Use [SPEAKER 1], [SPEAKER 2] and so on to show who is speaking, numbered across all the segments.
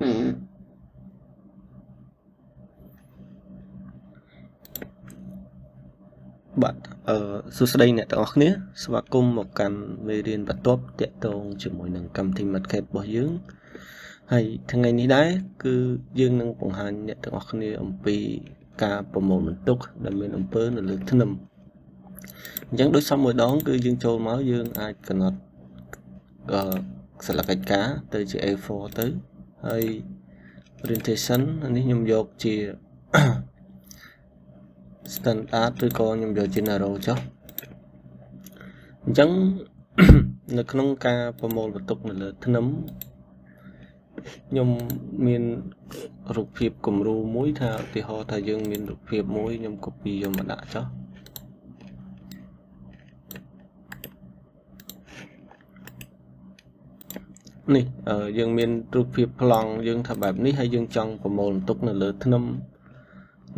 [SPEAKER 1] បាទអឺសួស្តីអ្នកទាំងអស់គ្នាស្វាគមន៍មកកាន់មេរៀនបន្ទាប់តាក់ទងជាមួយនឹងកម្មវិធី Mathcad របស់យើងហើយថ្ងៃនេះដែរគឺយើងនឹងបង្ហាញអ្នកទាំងអស់គ្នាអំពីការប្រមូលបន្ទុកដែលមានអំពើនៅលើធ្នឹមអញ្ចឹងដូចសពមួយដងគឺយើងចូលមកយើងអាចកំណត់អឺសិលកិច្ចការទៅជា A4 ទៅហើយ orientation នេះខ្ញុំយកជា standard ឬក៏ខ្ញុំយកជា narrow ចុះអញ្ចឹងនៅក្នុងការប្រមូលបន្ទុកនៅលើធ្នឹមខ្ញុំមានរូបភាពគំរូមួយថាឧទាហរណ៍ថាយើងមានរូបភាពមួយខ្ញុំ copy យកមកដាក់ចុះនេះយើងមានរូបភាពប្លង់យើងថាបែបនេះហើយយើងចង់ប្រមូលបន្ទុកនៅលើធ្នឹម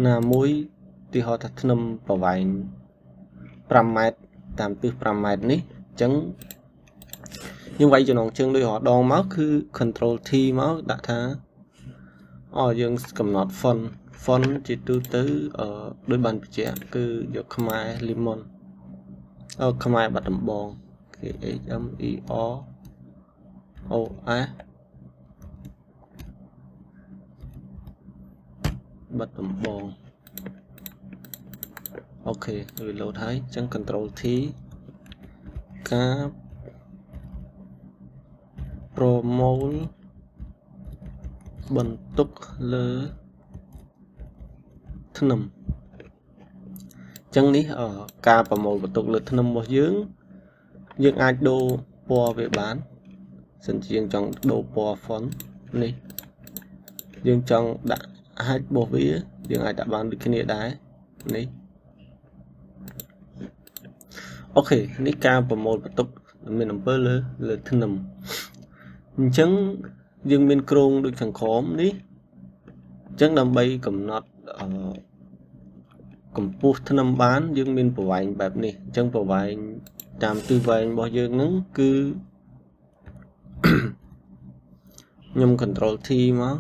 [SPEAKER 1] ណាមួយឧទាហរណ៍ថាធ្នឹមប្រវែង5ម៉ែត្រតាមទិស5ម៉ែត្រនេះអញ្ចឹងយើងវាយចំណងជើងដូចរាល់ដងមកគឺ control T មកដាក់ថាយើងកំណត់ font font ជាទូទៅដូចបានបញ្ជាក់គឺយកខ្មែរ lemon ខ្មែរបាត់ដំបង K H M E R O S បាត់ដំបងអូខេវាលោតហើយអញ្ចឹង control T ការប្រមូលបន្ទុកលើធ្នឹមអញ្ចឹងនេះការប្រមូលបន្ទុកលើធ្នឹមរបស់យើងយើងអាចដូរពណ៌វាបានសិនជាយើងចង់ដូរពណ៌ font នេះយើងចង់ដាក់ហាច់របស់វាយើងអាចដាក់បានដូចគ្នាដែរនេះអូខេនេះការប្រមូលបន្ទុកមានអំពើលើធ្នឹមអញ្ចឹងយើងមានគ្រោងដូចខាងក្រោមនេះអញ្ចឹងដើម្បីកំណត់កម្ពស់ធ្នឹមបានយើងមានប្រវែងបែបនេះអញ្ចឹងប្រវែងតាមទិសវែងរបស់យើងហ្នឹងគឺខ្ញុំ control T មក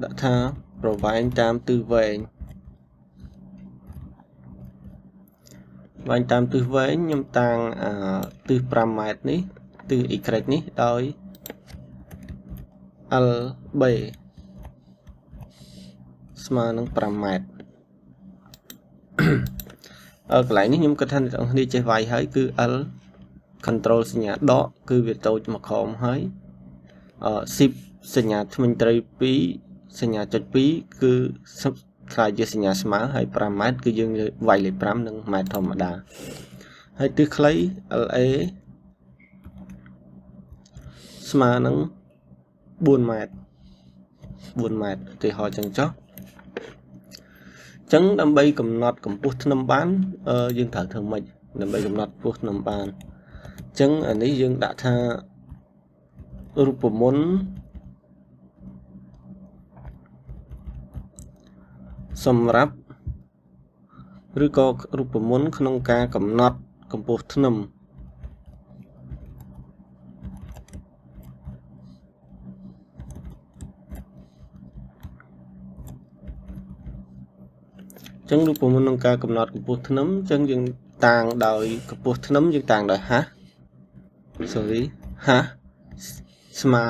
[SPEAKER 1] ដាក់ថាប្រវែងតាមទិសវែងវែងតាមទិសវែងខ្ញុំតាំងទិស5ម៉ែត្រនេះទិស Y នេះដោយ LB ស្មើនឹង5ម៉ែត្រកន្លែងនេះខ្ញុំគិតថាអ្នកទាំងគ្នាចេះវាយហើយគឺ L control សញ្ញាដកគឺវាតូចមកក្រោមហើយ shift សញ្ញាធ្មេញត្រី2សញ្ញាចុច2គឺខ្លាយជាសញ្ញាស្មើហើយ5ម៉ែត្រគឺយើងវាយលេខ5និងម៉ែត្រធម្មតាហើយទិសខ្លី LA ស្មើនឹង4ម៉ែត្រ4ម៉ែត្រឧទាហរណ៍ចឹងចុះអញ្ចឹងដើម្បីកំណត់កម្ពស់ធ្នឹមបានយើងត្រូវធ្វើម៉េចដើម្បីកំណត់កម្ពស់ធ្នឹមបានអញ្ចឹងអានេះយើងដាក់ថារូបមន្តសម្រាប់ឬក៏រូបមន្តក្នុងការកំណត់កម្ពស់ធ្នឹមអញ្ចឹងរូបមន្តក្នុងការកំណត់កម្ពស់ធ្នឹមអញ្ចឹងយើងតាំងដោយកម្ពស់ធ្នឹមយើងតាំងដោយហា sorry ហាស្មើ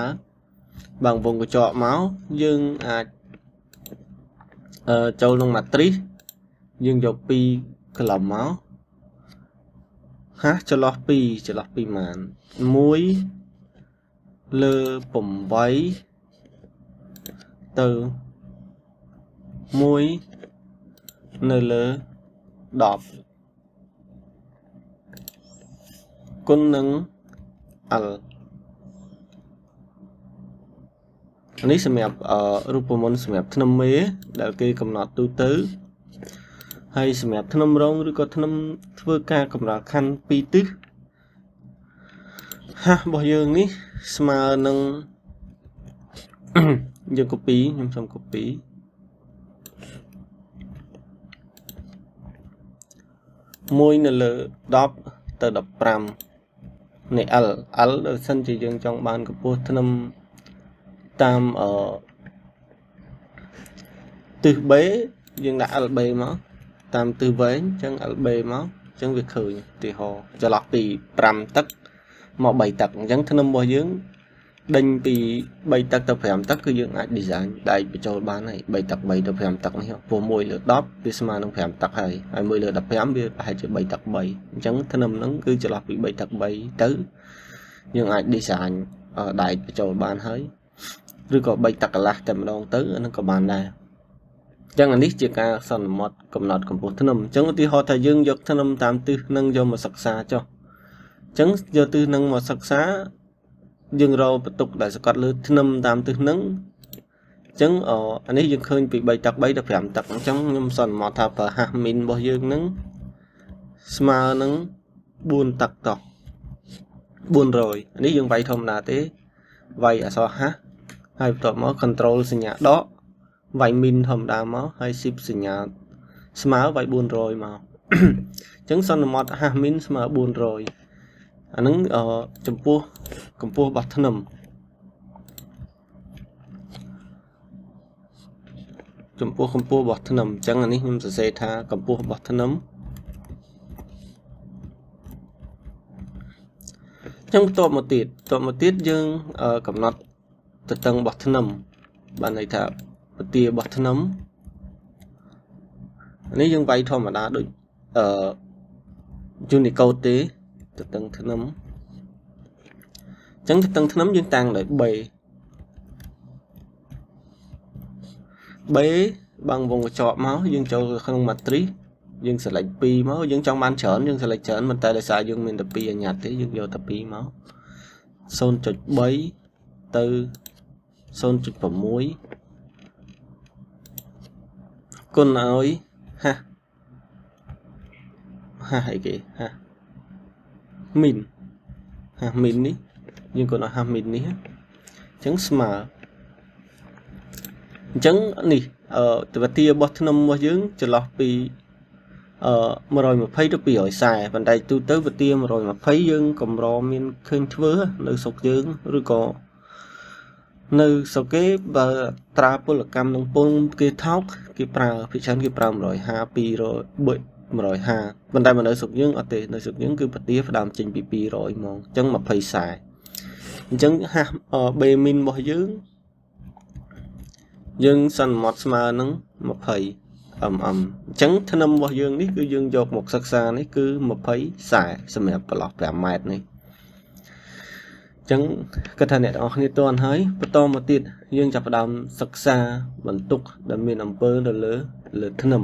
[SPEAKER 1] បើវងកញ្ចក់មកយើងអាចចូលក្នុង matrix យើងយក2ក្លឹមមកហាចន្លោះ2ចន្លោះ2ម៉ាន1លើ8ទៅ1នៅលើ10គុណនឹង L នេះសម្រាប់រូបមន្តសម្រាប់ធ្នឹមមេដែលគេកំណត់ទូទៅហើយសម្រាប់ធ្នឹមរងឬក៏ធ្នឹមធ្វើការកម្រាលខណ្ឌពីរទិសហារបស់យើងនេះស្មើនឹងយើង copy ខ្ញុំសូម copy 1នៅលើ10ទៅ15 នៃ L L បើសិនជាយើងចង់បានកម្ពស់ធ្នឹមតាមអឺទិស B យើងដាក់ LB មកតាមទិសវែងអញ្ចឹង LB មកអញ្ចឹងវាឃើញឧទាហរណ៍ចន្លោះពី5ទឹកមក3ទឹកអញ្ចឹងធ្នឹមរបស់យើងដេញពី3ទឹកទៅ5ទឹកគឺយើងអាច design ដែកបញ្ចូលបានហើយ3ទឹក3ទៅ5ទឹកនេះពោះ1លើ10វាស្មើនឹង5ទឹកហើយហើយ1លើ15វាប្រហែលជា3ទឹក3អញ្ចឹងធ្នឹមហ្នឹងគឺចន្លោះពី3ទឹក3ទៅយើងអាច design ដែកបញ្ចូលបានហើយឬក៏3ទឹកកន្លះតែម្ដងទៅអាហ្នឹងក៏បានដែរអញ្ចឹងអានេះជាការសន្មត់កំណត់កម្ពស់ធ្នឹមអញ្ចឹងឧទាហរណ៍ថាយើងយកធ្នឹមតាមទិសនឹងយកមកសិក្សាចុះអញ្ចឹងយកទិសនឹងមកសិក្សាយើងរកបន្ទុកដែលសកត់លើធ្នឹមតាមទិសនឹងអញ្ចឹងអានេះយើងឃើញពី3ទឹក3ទៅ5ទឹកអញ្ចឹងខ្ញុំសន្មតថាប្រហាសមីនរបស់យើងនឹងស្មើនឹង4ទឹកតោះ400នេះយើងវាយធម្មតាទេវាយអក្សរហាសហើយបន្ទាប់មក control សញ្ញាដកវាយមីនធម្មតាមកហើយ shift សញ្ញាស្មើវាយ400មកអញ្ចឹងសន្មតហាសមីនស្មើ400អាហ្នឹងចំពោះកម្ពស់របស់ធ្នឹមចំពោះកម្ពស់របស់ធ្នឹមអញ្ចឹងអានេះខ្ញុំសរសេរថាកម្ពស់របស់ធ្នឹមអញ្ចឹងបន្ទាប់មកទៀតយើងកំណត់ទទឹងរបស់ធ្នឹមបានន័យថាពទារបស់ធ្នឹមនេះយើងវាយធម្មតាដូចអឺ Unicode ទេទទឹងធ្នឹមអញ្ចឹងទទឹងធ្នឹមយើងតាំងដោយ B B បើងវងកញ្ចក់មកយើងចូលក្នុង matrix យើង select 2មកយើងចង់បានច្រើនយើង select ច្រើនប៉ុន្តែដោយសារយើងមានតែ2អញ្ញត្តិទេយើងយកតែ2មក 0.3 ទៅ 0.6 គុណឲ្យហាស់ហាស់អីគេហាស់មីនហាស់មីននេះយើងគុណឲ្យហាស់មីននេះអញ្ចឹងស្មើអញ្ចឹងនេះទវទារបស់ធ្នឹមរបស់យើងចន្លោះពី120ទៅ240ប៉ុន្តែទូទៅវទា120យើងកម្រមានឃើញធ្វើនៅស្រុកយើងឬក៏នៅស្រុកគេបើត្រាពលកម្មនឹងពងគេថោកគេប្រើភាគច្រើនគេប្រើ150 200 150ប៉ុន្តែមកនៅស្រុកយើងអត់ទេនៅស្រុកយើងគឺពទាផ្ដើមចេញពី200ហ្មងអញ្ចឹង20ខ្សែអញ្ចឹងហាស់ B min របស់យើងយើងសន្មត់ស្មើនឹង20 mm អញ្ចឹងធ្នឹមរបស់យើងនេះគឺយើងយកមកសិក្សានេះគឺ20ខ្សែសម្រាប់ប្រឡោះ5ម៉ែត្រនេះអញ្ចឹងគិតថាអ្នកទាំងអស់គ្នាទាន់ហើយបន្តមកទៀតយើងចាប់ផ្ដើមសិក្សាបន្ទុកដែលមានអំពើនៅលើធ្នឹម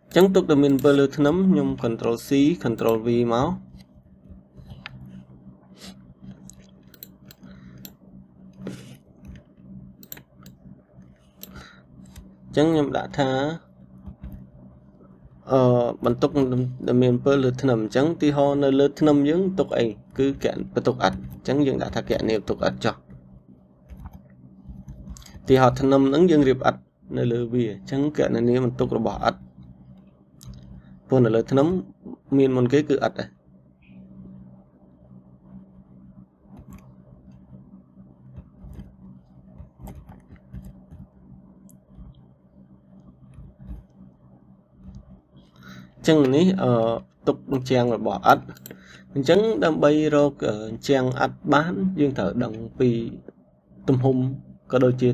[SPEAKER 1] អញ្ចឹងទុកដែលមានអំពើលើធ្នឹមខ្ញុំ Ctrl C Ctrl V មកអញ្ចឹងខ្ញុំដាក់ថាបន្ទុកដែលមានអំពើលើធ្នឹមអញ្ចឹងទីហោនៅលើធ្នឹមយើងទុកអីគឺកបន្ទុកអិតអញ្ចឹងយើងដាក់ថាកណនីបន្ទុកអិតចុះទីហោធ្នឹមហ្នឹងយើងរៀបអិតនៅលើវាអញ្ចឹងកណនីបន្ទុករបស់អិតព្រោះនៅលើធ្នឹមមានមុនគេគឺអិតដែរចឹងនេះទុកជាងរបស់អិតអញ្ចឹងដើម្បីរកជាងអិតបានយើងត្រូវដឹងពីទំហំក៏ដូចជា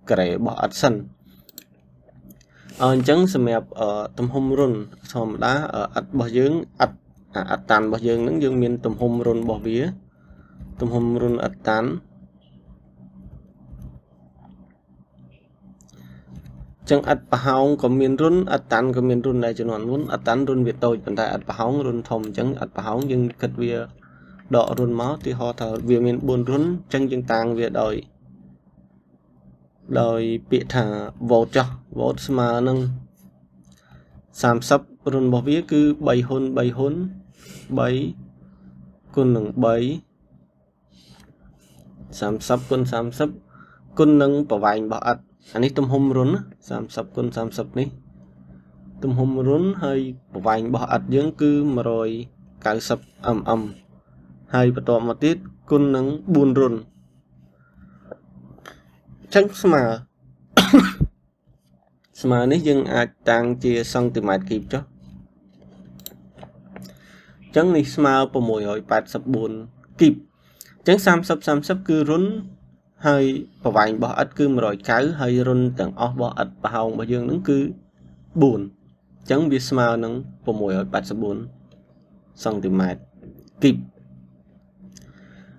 [SPEAKER 1] ការ៉េរបស់អិតសិនអញ្ចឹងសម្រាប់ទំហំរុនធម្មតាអិតរបស់យើងអិតអិតតាន់របស់យើងនឹងយើងមានទំហំរុនរបស់វាទំហំរុនអិតតាន់ចឹងអិតប្រហោងក៏មានរុនអិតតាន់ក៏មានរុនដែរជំនាន់មុនអិតតាន់រុនវាតូចប៉ុន្តែអិតប្រហោងរុនធំអញ្ចឹងអិតប្រហោងយើងគិតវាដករុនមកទីហោថាវាមាន4រុនអញ្ចឹងយើងតាំងវាដោយពាក្យថា vote ចុះ vote ស្មើនឹង30រុនរបស់វាគឺ3ហ៊ុន3ហ៊ុន3គុណនឹង3 30គុណ30គុណនឹងប្រវែងរបស់អិតអានេះទំហំរុន30គុណ30នេះទំហំរុនហើយប្រវែងរបស់អិតយើងគឺ100 90 mm ហើយបន្ទាប់មកទៀតគុណនឹង4រុនអញ្ចឹងស្មើស្មើនេះយើងអាចតាំងជាសង់ទីម៉ែត្រគីបចុះអញ្ចឹងនេះស្មើ684គីបអញ្ចឹង30 30គឺរុនហើយប្រវែងរបស់ឥដ្ឋគឺ190ហើយរុនទាំងអស់របស់ឥដ្ឋប្រហោងរបស់យើងនឹងគឺ4អញ្ចឹងវាស្មើនឹង684សង់ទីម៉ែត្រគីប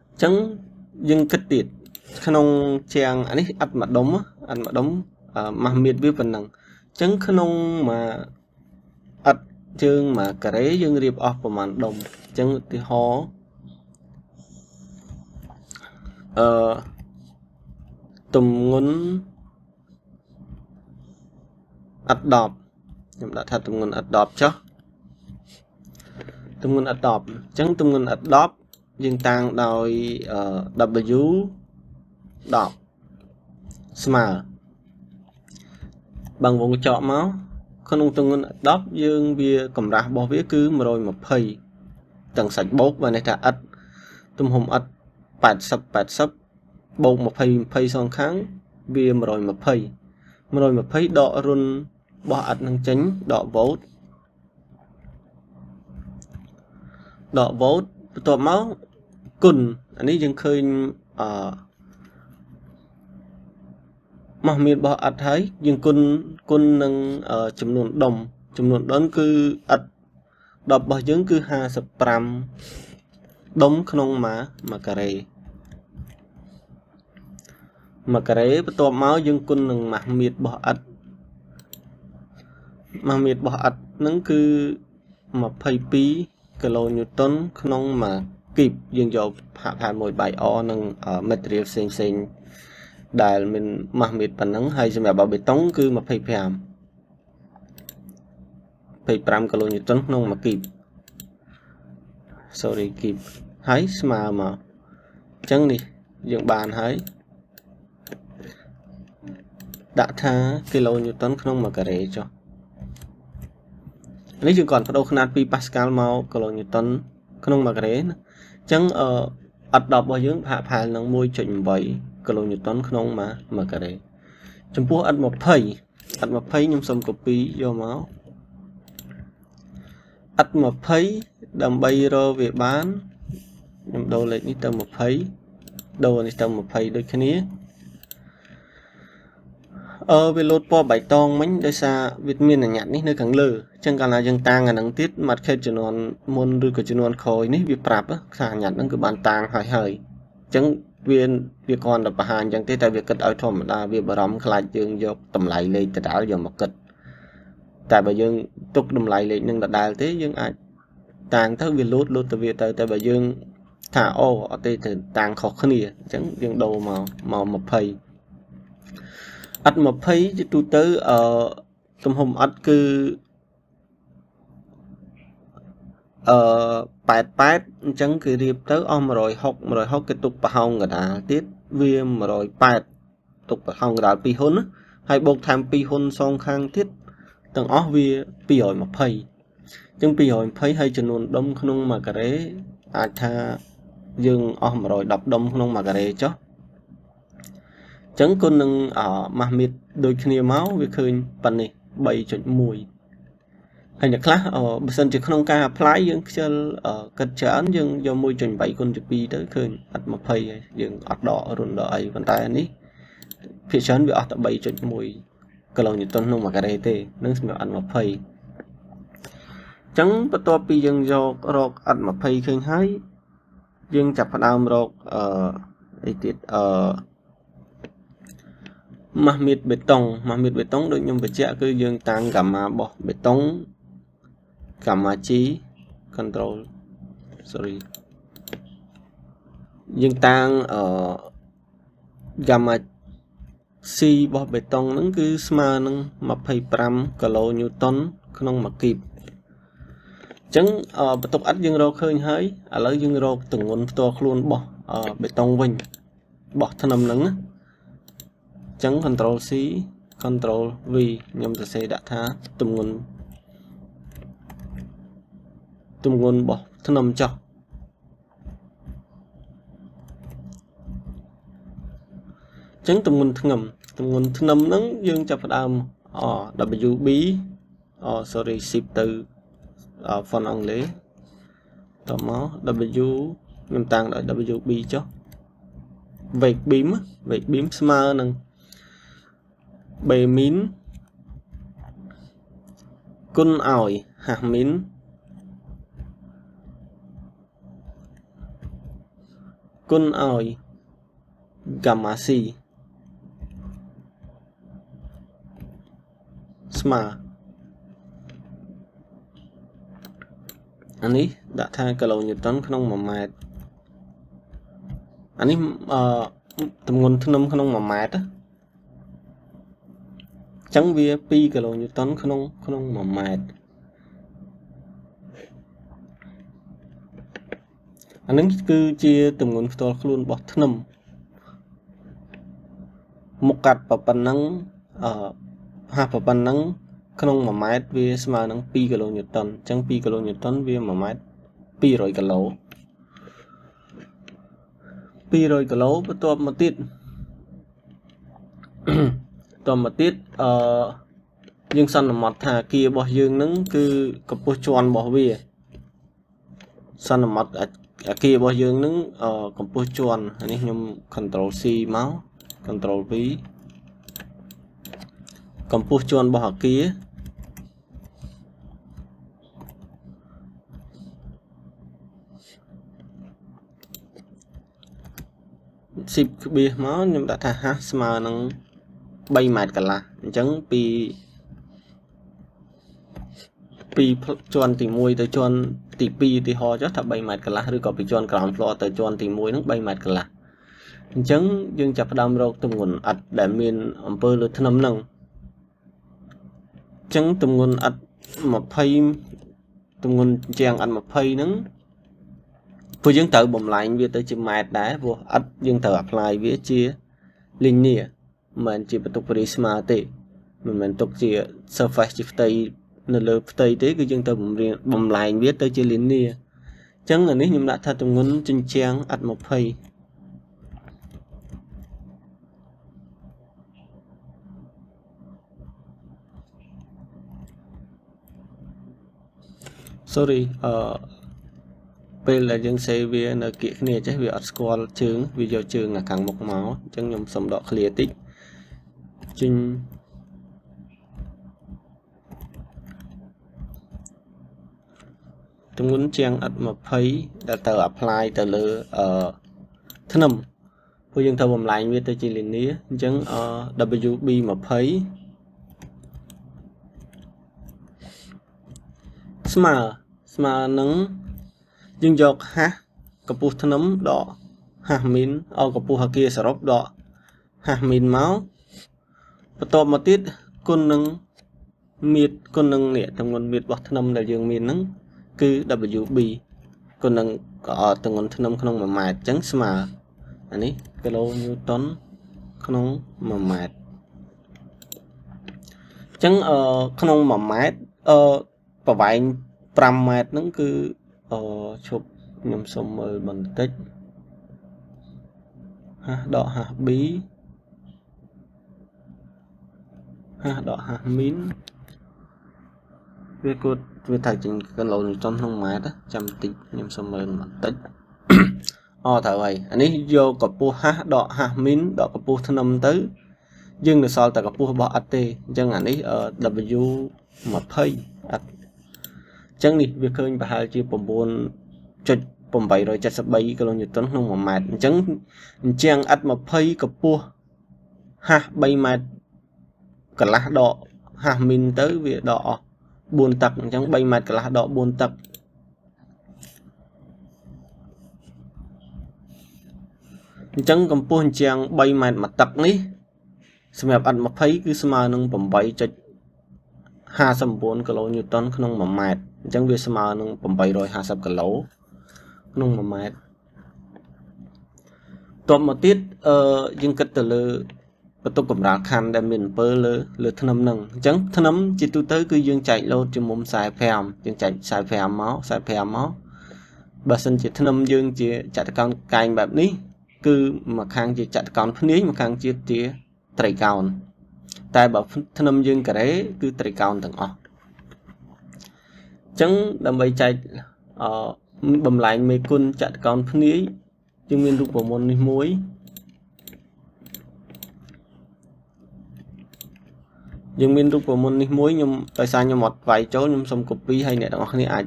[SPEAKER 1] អញ្ចឹងយើងគិតទៀតក្នុងជាងអានេះឥដ្ឋមួយដុំឥដ្ឋមួយដុំម៉ាស់មៀតវាប៉ុណ្ណឹងអញ្ចឹងក្នុងមួយឥដ្ឋជើងមួយការ៉េយើងរៀបអស់ប្រហែលដុំអញ្ចឹងឧទាហរណ៍អឺទម្ងន់ឥដ្ឋ10ខ្ញុំដាក់ថាទម្ងន់ឥដ្ឋ10ចុះទម្ងន់ឥដ្ឋ10អញ្ចឹងទម្ងន់ឥដ្ឋ10យើងតាំងដោយ W 10ស្មើបើវងកញ្ចក់មកក្នុងទម្ងន់10យើងវាកម្រាស់របស់វាគឺ120ទាំងសាច់បូកបើនេះថាឥដ្ឋទំហំឥដ្ឋ80 80បូក20 20សងខាងវា120 120ដករុនរបស់ឥដ្ឋនឹងចេញដកវ៉ូតដកវ៉ូតបន្ទាប់មកគុណអានេះយើងឃើញអឺម៉ាស់មានរបស់ឥដ្ឋហើយយើងគុណនឹងចំនួនដុំចំនួនដុំគឺឥដ្ឋ10របស់យើងគឺ55ដុំក្នុងមួយការ៉េមួយការ៉េបន្ទាប់មកយើងគុណនឹងម៉ាស់មៀតរបស់ឥដ្ឋម៉ាស់មៀតរបស់ឥដ្ឋហ្នឹងគឺ22គីឡូញូតុនក្នុងមួយគីបយើងយកហាក់ផាន1បាយអនិង material ផ្សេងផ្សេងដែលមានម៉ាស់មៀតប៉ុណ្ណឹងហើយសម្រាប់បេតុងគឺ25គីឡូញូតុនក្នុងមួយគីប sorry គីបហើយស្មើមកអញ្ចឹងនេះយើងបានហើយដាក់ថាគីឡូញូតុនក្នុងមួយការ៉េចុះនេះយើងគាត់បដូរຂະຫນាតពីប៉ាស្កាល់មកគីឡូញូតុនក្នុងមួយការ៉េណាអញ្ចឹងអឥដ្ឋ10របស់យើងផាកផែលនឹង 1.8 គីឡូញូតុនក្នុងមួយការ៉េចំពោះឥដ្ឋ20ឥដ្ឋ20ខ្ញុំសូម copy យកមកឥដ្ឋ20ដើម្បីរកវាបានខ្ញុំដូរលេខនេះទៅ20ដូរនេះទៅ20ដូចគ្នាវាលោតពណ៌បៃតងមិញដោយសារវាមានអញ្ញត្តិនេះនៅខាងលើអញ្ចឹងកាលណាយើងតាំងអាហ្នឹងទៀត market ជំនាន់មុនឬក៏ជំនាន់ក្រោយនេះវាប្រាប់ថាអញ្ញត្តិហ្នឹងគឺបានតាំងហើយហើយអញ្ចឹងវាគ្រាន់តែបង្ហាញអញ្ចឹងទេតែវាគិតឲ្យធម្មតាវាបារម្ភខ្លាចយើងយកតម្លៃលេខដដែលយកមកគិតតែបើយើងទុកតម្លៃលេខនឹងដដែលទេយើងអាចតាំងទៅវាលោតទៅវាទៅតែបើយើងថាអូអត់ទេទៅតាំងខុសគ្នាអញ្ចឹងយើងដូរមក20ឥដ្ឋ20ជាទូទៅទំហំឥដ្ឋគឺ88អញ្ចឹងគឺរៀបទៅអស់160 160គេទុកប្រហោងកណ្ដាលទៀតវា180ទុកប្រហោងកណ្ដាល2ហ៊ុនហើយបូកថែម2ហ៊ុនសងខាងទៀតទាំងអស់វា220អញ្ចឹង220ហើយចំនួនដុំក្នុងមួយការ៉េអាចថាយើងអស់110ដុំក្នុងមួយការ៉េចុះចឹងគុណនឹងម៉ាស់មៀតដូចគ្នាមកវាឃើញប៉ុណ្នេះ 3.1 ហើយអ្នកខ្លះបើសិនជាក្នុងការ apply យើងខ្ជិលគិតច្រើនយើងយក 1.8 គុណជា2ទៅឃើញអត់20ហើយយើងអត់ដករុនដកអីប៉ុន្តែនេះភាគច្រើនវាអស់តែ 3.1 គីឡូញូតុនក្នុងមួយការ៉េទេនឹងសម្រាប់អត់20ចឹងបន្ទាប់ពីយើងយករកអត់20ឃើញហើយយើងចាប់ផ្ដើមរកអីទៀតម៉ាស់មៀតបេតុងម៉ាស់មៀតបេតុងដូចខ្ញុំបញ្ជាក់គឺយើងតាំងហ្គាម៉ារបស់បេតុងហ្គាម៉ា G control sorry យើងតាំងហ្គាម៉ា C របស់បេតុងហ្នឹងគឺស្មើនឹង25គីឡូញូតុនក្នុងមួយគីបអញ្ចឹងបន្ទុកឥដ្ឋយើងរកឃើញហើយឥឡូវយើងរកទម្ងន់ផ្ទាល់ខ្លួនរបស់បេតុងវិញរបស់ធ្នឹមហ្នឹងណាចឹង Ctrl C Ctrl V ខ្ញុំសរសេរដាក់ថាទម្ងន់របស់ ធ្នឹមចុះចឹងទម្ងន់ធ្នឹមទម្ងន់ធ្នឹមហ្នឹងយើងចាប់ផ្ដើម WB sorry shift ទៅ font អង់គ្លេសតមក W ខ្ញុំតាំងដោយ WB ចុះ weight beam weight beam ស្មើនឹង B min គុណឲ្យ H min គុណឲ្យ gamma C ស្មើអានេះដាក់ថាគីឡូញូតុនក្នុង1ម៉ែត្រអានេះអឺទម្ងន់ធ្នឹមក្នុង1ម៉ែត្រអញ្ចឹងវា2គីឡូញូតុនក្នុងក្នុង1ម៉ែត្រអានឹងគឺជាទម្ងន់ផ្ទាល់ខ្លួនរបស់ធ្នឹមមុខកាត់ប៉ុណ្ណឹងអឺហាស់ប៉ុណ្ណឹងក្នុង1ម៉ែត្រវាស្មើនឹង2គីឡូញូតុនអញ្ចឹង2គីឡូញូតុនវា1ម៉ែត្រ200គីឡូ200គីឡូបន្ទាប់មកទៀតតមកទៀតអឺយើងសន្មត់ថាអាគាររបស់យើងនឹងគឺកម្ពស់ជាន់របស់វាសន្មត់អាគាររបស់យើងនឹងកម្ពស់ជាន់នេះខ្ញុំ control C មក control V កម្ពស់ជាន់របស់អាគារស៊ីបក្បៀសមកខ្ញុំដាក់ថាហាស់ស្មើនឹង3ម៉ែត្រកន្លះអញ្ចឹងពីជាន់ទី1ទៅជាន់ទី2ឧទាហរណ៍ចុះថា3ម៉ែត្រកន្លះឬក៏ពីជាន់ ground floor ទៅជាន់ទី1ហ្នឹង3ម៉ែត្រកន្លះអញ្ចឹងយើងចាប់ផ្ដើមរកទម្ងន់ឥដ្ឋដែលមានអំពើលើធ្នឹមហ្នឹងអញ្ចឹងទម្ងន់ឥដ្ឋ20ទម្ងន់ជាងឥដ្ឋ20ហ្នឹងព្រោះយើងត្រូវបំលែងវាទៅជាម៉ែត្រដែរព្រោះឥដ្ឋយើងត្រូវ apply វាជា linear មិនមែនជាបន្ទុកបរិស្មើទេមិនមែនទុកជា surface ជាផ្ទៃនៅលើផ្ទៃទេគឺយើងត្រូវបំលែងវាទៅជា linear អញ្ចឹងអានេះខ្ញុំដាក់ថាទម្ងន់ជញ្ជាំងឥដ្ឋ20 sorry អឺពេលដែលយើងសេវានៅគៀកគ្នាចេះវាអត់ស្គាល់ជើងវាយកជើងអាខាងមុខមកអញ្ចឹងខ្ញុំសុំដក clear តិចចេញទម្ងន់ជាងឥដ្ឋ20ដែលត្រូវ apply ទៅលើអឺធ្នឹមព្រោះយើងត្រូវបំលែងវាទៅជា linear អញ្ចឹង WB 20ស្មើស្មើនឹងយើងយកហាស់កម្ពស់ធ្នឹមដកហាស់មីនអកម្ពស់អាគារសរុបដកហាស់មីនមកបន្ទាប់មកទៀតគុណនឹងមៀតគុណនឹងនេះទម្ងន់មៀតរបស់ធ្នឹមដែលយើងមានហ្នឹងគឺ WB គុណនឹងទម្ងន់ធ្នឹមក្នុង1ម៉ែត្រអញ្ចឹងស្មើអានេះគីឡូញូតុនក្នុង1ម៉ែត្រអញ្ចឹងអឺក្នុង1ម៉ែត្រអឺប្រវែង5ម៉ែត្រហ្នឹងគឺអឺឈប់ខ្ញុំសុំមើលបន្តិចហាស់ដកហាស់ B ហាស់ដកហាស់មីនវាគួរវាត្រូវចេញគីឡូញូតុនក្នុងម៉ែត្រចាំតិចខ្ញុំសុំមើលបន្តិចអូត្រូវហើយអានេះយកកម្ពស់ហាស់ដកហាស់មីនដកកម្ពស់ធ្នឹមទៅយើងនៅសល់តែកម្ពស់របស់ឥដ្ឋទេអញ្ចឹងអានេះ W 20ឥដ្ឋអញ្ចឹងនេះវាឃើញប្រហែលជា9.873គីឡូញូតុនក្នុង1ម៉ែត្រអញ្ចឹងអញ្ចឹងឥដ្ឋ20កម្ពស់ហាស់3ម៉ែត្រកន្លះដកហាស់មីនទៅវាដកអស់4ទឹកអញ្ចឹង3ម៉ែត្រកន្លះដក4ទឹកអញ្ចឹងកម្ពស់អញ្ចឹង3ម៉ែត្រមួយទឹកនេះសម្រាប់ឥដ្ឋ20គឺស្មើនឹង8.59គីឡូញូតុនក្នុង1ម៉ែត្រអញ្ចឹងវាស្មើនឹង850គីឡូក្នុង1ម៉ែត្រតបមកទៀតអឺយើងគិតទៅលើបន្ទុកកម្រាលខណ្ឌដែលមានអំពើលើលើធ្នឹមហ្នឹងអញ្ចឹងធ្នឹមជាទូទៅគឺយើងចែកលោតជាមុំ45យើងចែក45មក45មក បើសិនជាធ្នឹមយើងជាចតុកោណកែងបែបនេះគឺមួយខាងជាចតុកោណភ្នាយមួយខាងជាត្រីកោណតែបើធ្នឹមយើងការ៉េគឺត្រីកោណទាំងអស់អញ្ចឹងដើម្បីចែកបំលែងមេគុណចតុកោណភ្នាយយើងមានរូបមន្តនេះមួយយើងមានរូបមន្តនេះមួយខ្ញុំដោយសារខ្ញុំអត់វាយចូលខ្ញុំសុំ copy ហើយអ្នកទាំងអស់គ្នាអាច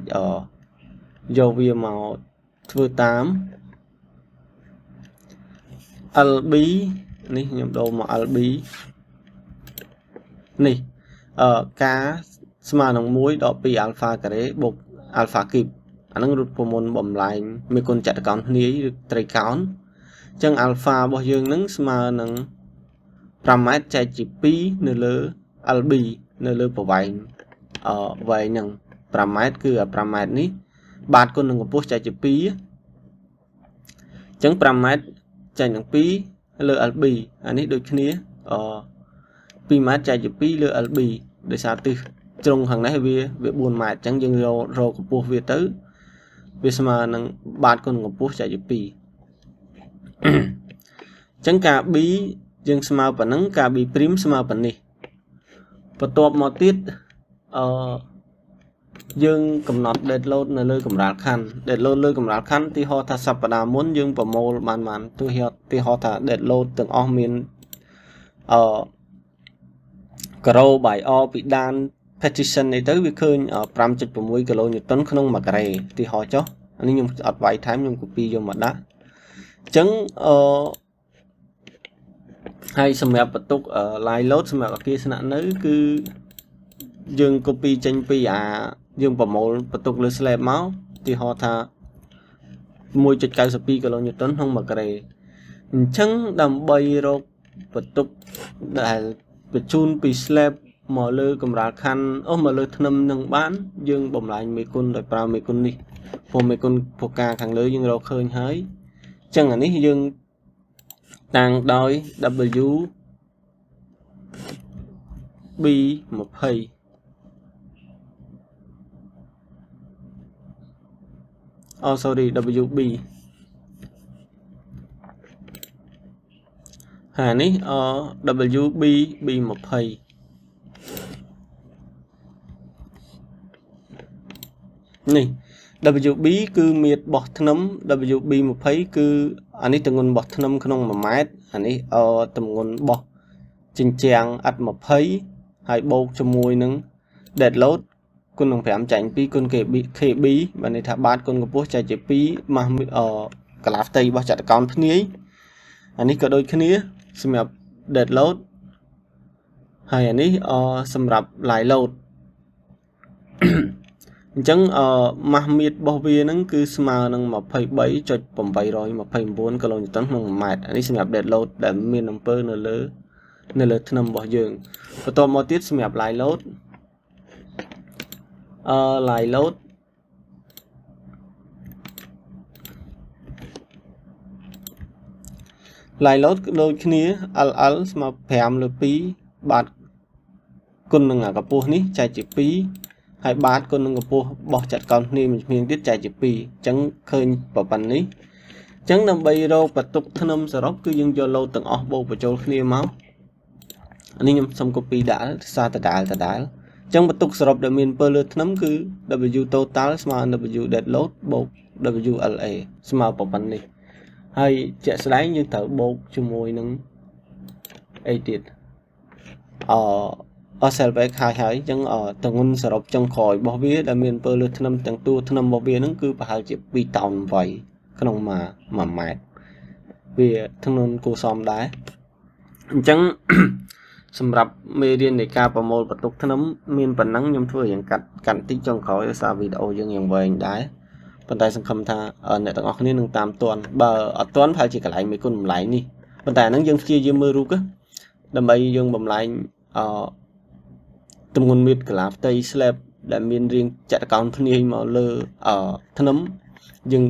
[SPEAKER 1] យកវាមកធ្វើតាម LB នេះខ្ញុំដូរមក LB នេះការស្មើនឹង1ដល់2 alpha ការ៉េបូក alpha គីបអាហ្នឹងរូបមន្តបំលែងមេគុណចតុកោណភ្នាយឬត្រីកោណអញ្ចឹង alpha របស់យើងហ្នឹងស្មើនឹង5ម៉ែត្រចែកជា2នៅលើ LB នៅលើប្រវែងវែងហ្នឹង5ម៉ែត្រគឺ5ម៉ែត្រនេះបាតគុណនឹងកម្ពស់ចែកជា2អញ្ចឹង5ម៉ែត្រចែកនឹង2លើ LB អានេះដូចគ្នា2ម៉ែត្រចែកជា2លើ LB ដោយសារទិសជ្រុងខាងនេះវា4ម៉ែត្រអញ្ចឹងយើងរកកម្ពស់វាទៅវាស្មើនឹងបាតគុណកម្ពស់ចែកជា2អញ្ចឹងការ B យើងស្មើប៉ុណ្ណឹងការ B' ស្មើប៉ុណ្នេះបន្ទាប់មកទៀតយើងកំណត់ dead load នៅលើកម្រាលខណ្ឌ dead load លើកម្រាលខណ្ឌទីហោថាសប្តាហ៍មុនយើងប្រមូលបានទីហោថា dead load ទាំងអស់មានការ៉ូ by R ពីដាន petition នេះទៅវាឃើញ 5.6 គីឡូញូតុនក្នុង1ការ៉េទីហោចុះអានេះខ្ញុំអត់វាយថែមខ្ញុំ copy យកមកដាក់អញ្ចឹងហើយសម្រាប់បន្ទុក line load សម្រាប់អគារស្នាក់នៅគឺយើង copy ចេញពីអាយើងប្រមូលបន្ទុកលើ slab មកទីហោថា 1.92 គីឡូញូតុនក្នុង1ការ៉េអញ្ចឹងដើម្បីរកបន្ទុកដែលបញ្ជូនពី slab មកលើកម្រាលខណ្ឌមកលើធ្នឹមនឹងបានយើងបំលែងមេគុណដោយប្រើមេគុណនេះព្រោះមេគុណពកាខាងលើយើងរកឃើញហើយអញ្ចឹងអានេះយើងតាំងដោយ W B 20អូ sorry WB ហើយនេះ WB B20 នេះ WB គឺមៀតបោះធ្នឹម WB 20គឺអានេះទម្ងន់បោះធ្នឹមក្នុង1ម៉ែត្រអានេះទម្ងន់បោះជញ្ជាំងឥដ្ឋ20ហើយបូកជាមួយនឹង dead load គុណនឹង5ចែក2គុណ KB បានន័យថាបាតគុណកម្ពស់ចែកជា2ម៉ាស់កលាផ្ទៃរបស់ចតុកោណភ្នាយអានេះក៏ដូចគ្នាសម្រាប់ dead load ហើយអានេះសម្រាប់ live load អញ្ចឹងម៉ាស់មៀតរបស់វាហ្នឹងគឺស្មើនឹង 23.829 គីឡូញូតុនក្នុង1ម៉ែត្រអានេះសម្រាប់ dead load ដែលមានអំពើនៅលើធ្នឹមរបស់យើងបន្ទាប់មកទៀតសម្រាប់ live load live load live load ដូចគ្នា LL ស្មើ5លើ2បាតគុណនឹងអាកម្ពស់នេះចែកជា2ហើយបាតគុណនឹងកម្ពស់បោះចតុកោណគ្នាមួយគ្នាទៀតចែកជា2អញ្ចឹងឃើញប៉ុណ្ណនេះអញ្ចឹងដើម្បីរកបន្ទុកធ្នឹមសរុបគឺយើងយកលោតទាំងអស់បូកបញ្ចូលគ្នាមកអានេះខ្ញុំសុំ copy ដាក់សារដដែលអញ្ចឹងបន្ទុកសរុបដែលមានពើលើធ្នឹមគឺ W total ស្មើនឹង W dead load បូក WLA ស្មើប៉ុណ្ណនេះហើយជាក់ស្ដែងយើងត្រូវបូកជាមួយនឹងអីទៀតអ self weight ហើយអញ្ចឹងទម្ងន់សរុបចុងក្រោយរបស់វាដែលមានពើលើធ្នឹមទាំងតួធ្នឹមរបស់វាហ្នឹងគឺប្រហែលជា2តោន8ក្នុង1ម៉ែត្រវាធ្ងន់គួរសមដែរអញ្ចឹងសម្រាប់មេរៀននៃការប្រមូលបន្ទុកធ្នឹមមានប៉ុណ្ណឹងខ្ញុំធ្វើយ៉ាងកាត់តិចចុងក្រោយដោយសារវីដេអូយើងយ៉ាងវែងដែរប៉ុន្តែសង្ឃឹមថាអ្នកទាំងអស់គ្នានឹងតាមទាន់បើអត់ទាន់ប្រហែលជាកន្លែងមេគុណបំលែងនេះប៉ុន្តែអាហ្នឹងយើងព្យាយាមមើលរូបដើម្បីយើងបំលែងទម្ងន់មៀតកលាផ្ទៃ slab ដែលមានរាងចតុកោណភ្នាយមកលើធ្នឹមយើង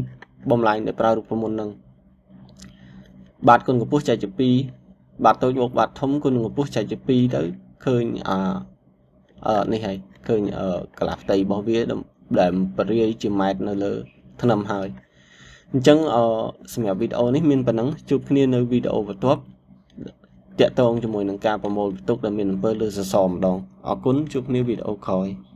[SPEAKER 1] បំលែងដោយប្រើរូបមន្តហ្នឹងបាតគុណកម្ពស់ចែកជា2បាតតូចបូកបាតធំគុណនឹងកម្ពស់ចែកជា2ទៅឃើញនេះហើយឃើញកលាផ្ទៃរបស់វាដែលបរិយាជាម៉ែត្រនៅលើ ធ្នឹមហើយអញ្ចឹងអឺសម្រាប់វីដេអូនេះមានប៉ុណ្ណឹងជួបគ្នានៅវីដេអូបន្ទាប់តាក់ទងជាមួយនឹងការប្រមូលបន្ទុកដែលមានអំពើលើសសរម្ដងអរគុណជួបគ្នាវីដេអូក្រោយ។